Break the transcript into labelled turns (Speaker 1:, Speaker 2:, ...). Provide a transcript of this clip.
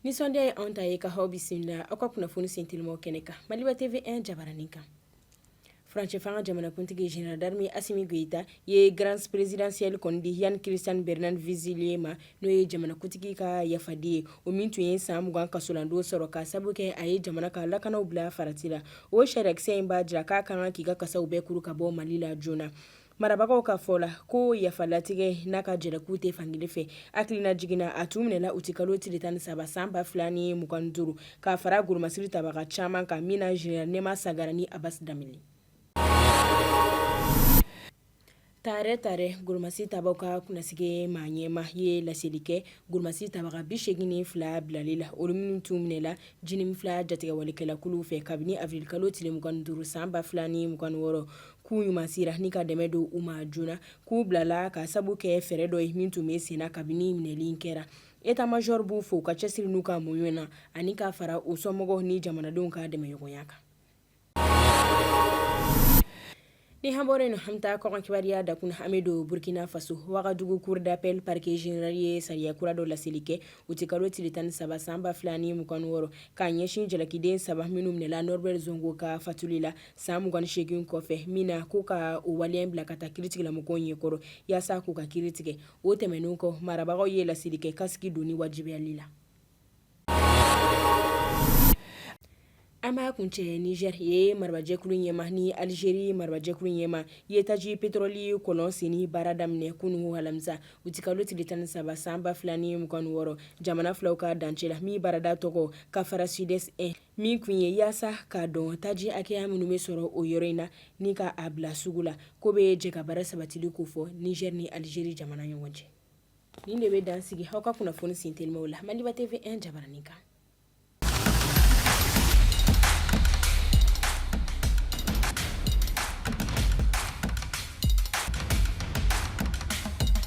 Speaker 1: Nisɔndiya ye anw ta ye ka aw bisimila aw ka kunnafoni sentelimaw kɛnɛ kan Maliba TV 1 jabaranin kan. Furancɛ fanga jamanakuntigi général d'armée Assimi Goïta ye grâce présidentielle kɔni di Yan Christian Bernard Vezilier ma, n'o ye jamanakuntigi ka yafaden ye, o min tun ye san 20 kasoladon sɔrɔ ka sabu kɛ a ye jamana ka lakanaw bila farati la. O sariyakisɛ in b'a jira k'a ka kan k'i ka kasaw bɛɛ kuru ka bɔ Mali la joona. Marabagaw ka fɔ la ko yafa latigɛ n'a ka jalaki tɛ fankelen fɛ. Hakilina jiginna, a tun minɛla utikalo tile 13 san 2025 ka fara golomasiri tabaga caman kan min na général Nema Sagara ni Abbas Danbele. Tare tare golomasi tabaw ka kunnasigi maa ɲɛmaa ye laseli kɛ golomasi tabaga 82 bilali la, olu minnu tun minɛla JNIM 2 jatigɛwalekɛlakuluw fɛ kabini avril kalo tile 25 san 2026, k'u ɲuman sera ni ka dɛmɛ don u ma joona, k'u bilala ka sabu kɛ fɛɛrɛ dɔ ye min tun bɛ senna kabini minɛli in kɛra. État major b'u fo u ka cɛsiri n'u ka muɲu na ani ka fara u somɔgɔw ni jamanadenw ka dɛmɛɲɔgɔnya kan. Ni an bɔra yen nɔ, an bɛ taa kɔkan kibaruya dakun na. An bɛ don Burkina Faso, Wagadugu cour d'appel parquet général ye sariya kura dɔ laseli kɛ utikalo tile 13 san 2026 k'a ɲɛsin jalakiden saba minnu minɛla Norbert Zongo ka fatuli la san 28 kɔfɛ, min na ko ka o waleya bila ka taa kiiritigɛlamɔgɔw ɲɛkɔrɔ yaasa k'u ka kiiri tigɛ. O tɛmɛnen kɔ, marabagaw ye laseli kɛ kasiki donni wajibiyali la. An b'a kuncɛ Niger ye marabajɛkulu ɲɛmaa ni Algérie marabajɛkulu ɲɛmaa ye taji pétrole kɔlɔn senni baara daminɛ kunun alamisa utikalo tile 13 san 2026 jamana filaw ka dancɛ la, min baarada tɔgɔ Kafara Sud-Est 1, min kun ye yaasa k'a dɔn taji hakɛya minnu bɛ sɔrɔ o yɔrɔ in na ni ka a bila sugu la, k'o bɛ jɛ ka baara sabatili kofɔ Niger ni Algérie jamana ɲɔgɔn cɛ. Nin de bɛ dan sigi aw ka kunnafoni sentelimaw la Maliba TV 1 jabaranin kan.